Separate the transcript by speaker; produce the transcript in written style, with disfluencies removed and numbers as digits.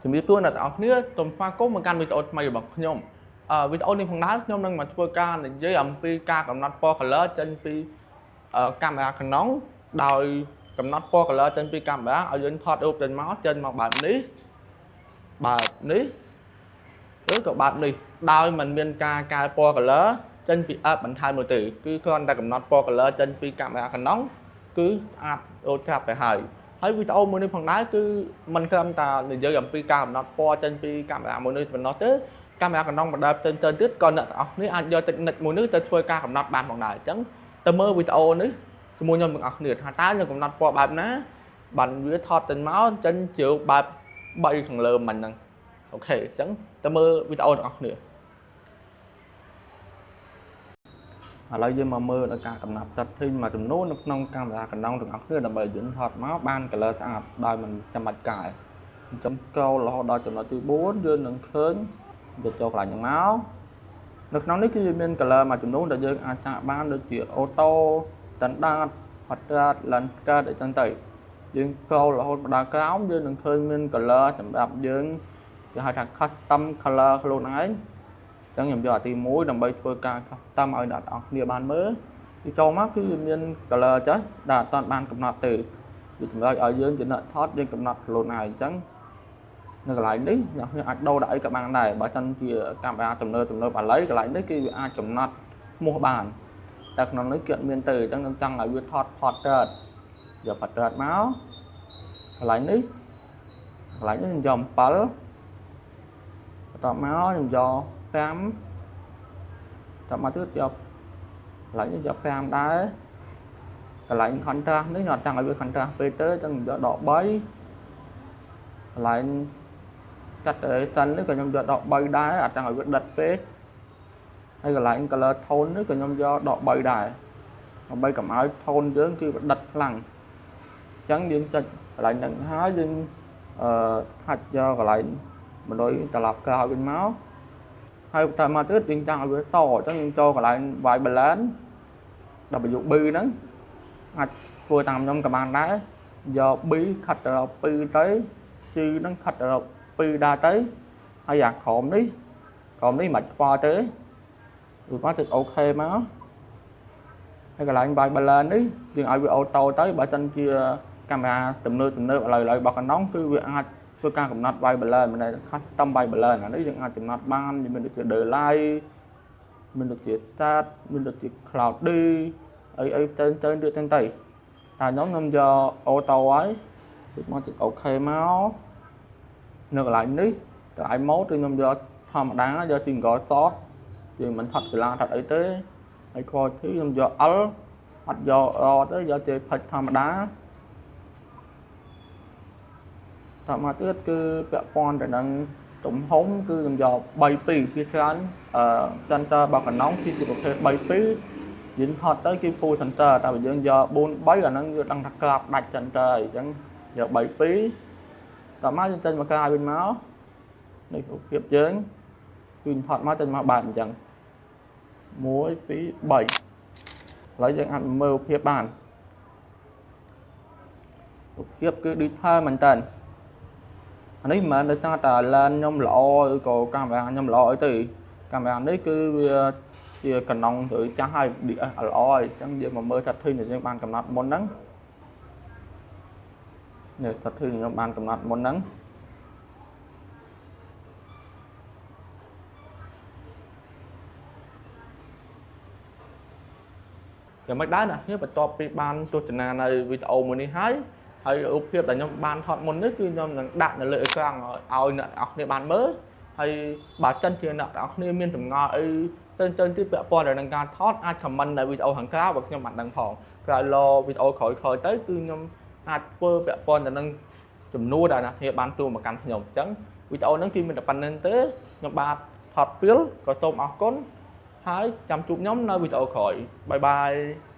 Speaker 1: ជំរាបសួរអ្នកទាំងអស់គ្នាសូមស្វាគមន៍មកកាន់វីដេអូថ្មីរបស់ខ្ញុំវីដេអូនេះផងដែរខ្ញុំនឹងមកធ្វើការនិយាយអំពីការកំណត់ពណ៌ color ចេញពីកាមេរ៉ា Canon ដោយកំណត់ពណ៌ color ចេញពីកាមេរ៉ាឲ្យយើងថតរូបចេញមកចេញមកបែបនេះបែបនេះឬក៏បែបនេះដោយមិនមានការកែពណ៌ color ចេញពី app បន្ថែមនោះទេគឺគ្រាន់តែកំណត់ពណ៌ color ចេញពីកាមេរ៉ា Canon គឺស្អាតរួចស្រាប់ទៅហើយហើយវីដេអូមួយនេះផងដែរគឺមិនត្រឹមតែនិយាយអំពីការកំណត់ពណ៌ចេញពីកាមេរ៉ាមួយនេះប៉ុណ្ណោះទេកាមេរ៉ា Canon បណ្ដាផ្សេងៗទៀតក៏អ្នកទាំងអស់គ្នាអាចយក technique មួយនេះទៅធ្វើការកំណត់បានផងដែរអញ្ចឹងទៅមើលវីដេអូនេះជាមួយខ្ញុំទាំងអស់គ្នាថាតើខ្ញុំកំណត់ពណ៌បែបណាបានវាថតចេញមកចេញជាបែប3ខាងលើមិញហ្នឹង OK អញ្ចឹងទៅមើលវីដេអូទាំងអស់គ្នាឥឡូវយើងមកមើលដល់ការកំណត់ setting មួយចំនួននៅក្នុងកាមេរ៉ា Canon ទាំងអស់គ្នាដើម្បីយើងថតមកបាន color ស្អាតដោយមិនចាំបាច់កែអញ្ចឹងចូលរហូតដល់ចំណុចទី4យើងនឹងឃើញយកចូលកន្លែងហ្នឹងមកនៅក្នុងនេះគឺមាន color មួយចំនួនដែលយើងអាចចាក់បានដូចជា auto standard portrait landscape អីចឹងទៅយើងចូលរហូតមកដល់ក្រោមយើងនឹងឃើញមាន color សម្រាប់យើងគេហៅថា custom color ខ្លួនឯងអញ្ចឹងខ្ញុំយកអាទី1ដើម្បីធ្វើការ custom ឲ្យអ្នកទាំងអស់គ្នាបានមើលពីចូលមកគឺវាមាន color ចេះដែលអត់ទាន់បានកំណត់ទេវាតម្រូវឲ្យយើងជាអ្នកថតយើងកំណត់ខ្លួនឯងអញ្ចឹងនៅកន្លែងនេះអ្នកគ្នាអាចដូរដាក់អីក៏បានដែរបើសិនជាកាមេរ៉ាទំនើបទំនើបឥឡូវកន្លែងនេះគឺវាអាចកំណត់ឈ្មោះបានតែក្នុងនេះគឺអត់មានទេអញ្ចឹងខ្ញុំចង់ឲ្យវាថត portrait យក portrait មកកន្លែងនេះកន្លែងនេះខ្ញុំយក7បន្ទាប់មកខ្ញុំយក5បន្ទាប់មកទៀតយកកន្លែងនេះយក5ដែរកន្លែង contrast នេះខ្ញុំអត់ចង់ឲ្យវា contrast ពេកទេអញ្ចឹងខ្ញុំយកដក3កន្លែងកាត់សិននេះក៏ខ្ញុំយកដក3ដែរអត់ចង់ឲ្យវាដិតពេកហើយកន្លែង color tone នេះក៏ខ្ញុំយកដក3ដែរដើម្បីកុំឲ្យ tone យើងគឺវាដិតខ្លាំងអញ្ចឹងយើងចុចកន្លែងហ្នឹងហើយយើងអឺខាច់យកកន្លែងមនុយត្រឡប់ក្រោយវិញមកហើយបន្តមកទៀតយើងចង់ឲ្យវាសអញ្ចឹងយើងចូលកន្លែង white balance WB ហ្នឹងអាចធ្វើតាមខ្ញុំក៏បានដែរយក B ខិតទៅ2ទៅ G ហ្នឹងខិតទៅ2ដែរទៅហើយអាក្រោមនេះក្រោមនេះមិនខ្វល់ទេរួចមកចុច OK មកហើយកន្លែង white balance នេះយើងឲ្យវា auto ទៅបើសិនជាកាមេរ៉ាទំនើបទំនើបឥឡូវឥឡូវរបស់ Canon គឺវាអាចធ្វើការកំណត់ white balance មិនដែល custom white balance អានេះយើងអាចកំណត់បានមានដូចជា daylight មានដូចជា start មានដូចជា cloudy អីអីផ្សេងផ្សេងទៀតចឹងទៅតែខ្ញុំយក auto ហើយរួចមកចុច OK មកនៅកន្លែងនេះកន្លែង mode គឺខ្ញុំយកធម្មតាយក single shot គឺមិនថតកីឡាថតអីទេហើយ quality ខ្ញុំយក L អត់យក RAW ទេយក JPEG ធម្មតាតមកទៀតគឺពាក់ព័ន្ធទៅនឹងទំហំគឺខ្ញុំយក32ពីច្រើនអឺ sensor របស់ Canon គឺជាប្រភេទ32យើងថតទៅគឺ full sensor តែបើយើងយក4 3អាហ្នឹងយើងដឹងថាក្លាប់ដាច់ sensor អញ្ចឹងយក32តមកយើងចេញមកក្រៅវិញមកនេះរូបភាពយើងគឺថតមកចេញមកបែបអញ្ចឹង1 2 3ឥឡូវយើងអាចមើលរូបភាពបានរូបភាពគឺ detail មែនតើអានេះមិនមែនដោយសារតែ lens ខ្ញុំល្អឬក៏កាមេរ៉ាខ្ញុំល្អអីទេកាមេរ៉ានេះគឺវាជា Canon ត្រូវចាស់ហើយ DSLR ហើយអញ្ចឹងយើងមកមើល setting ដែលយើងបានកំណត់មុនហ្នឹងនេះ setting ខ្ញុំបានកំណត់មុនហ្នឹងយ៉ាងម៉េចដែរអ្នកគ្នាបន្ទាប់ពីបានទស្សនានៅវីដេអូមួយនេះហើយហើយរូបភាពដែលខ្ញុំបានថតមុននេះគឺខ្ញុំនឹងដាក់នៅលើអេក្រង់ឲ្យអ្នកទាំងអស់គ្នាបានមើលហើយបើសិនជាអ្នកទាំងអស់គ្នាមានចម្ងល់អីទៅទៅទីពាក់ព័ន្ធទៅនឹងការថតអាច comment នៅវីដេអូខាងក្រៅបើខ្ញុំបានដឹងផងក្រោយឡវីដេអូក្រោយៗទៅគឺខ្ញុំអាចធ្វើពាក់ព័ន្ធទៅនឹងចំនួនដែលអ្នកគ្នាបានទូមកកាន់ខ្ញុំអញ្ចឹងវីដេអូហ្នឹងគឺមានតែប៉ុណ្្នឹងទេខ្ញុំបាទថតពីលក៏សូមអរគុណហើយចាំជួបខ្ញុំនៅវីដេអូក្រោយ bye bye.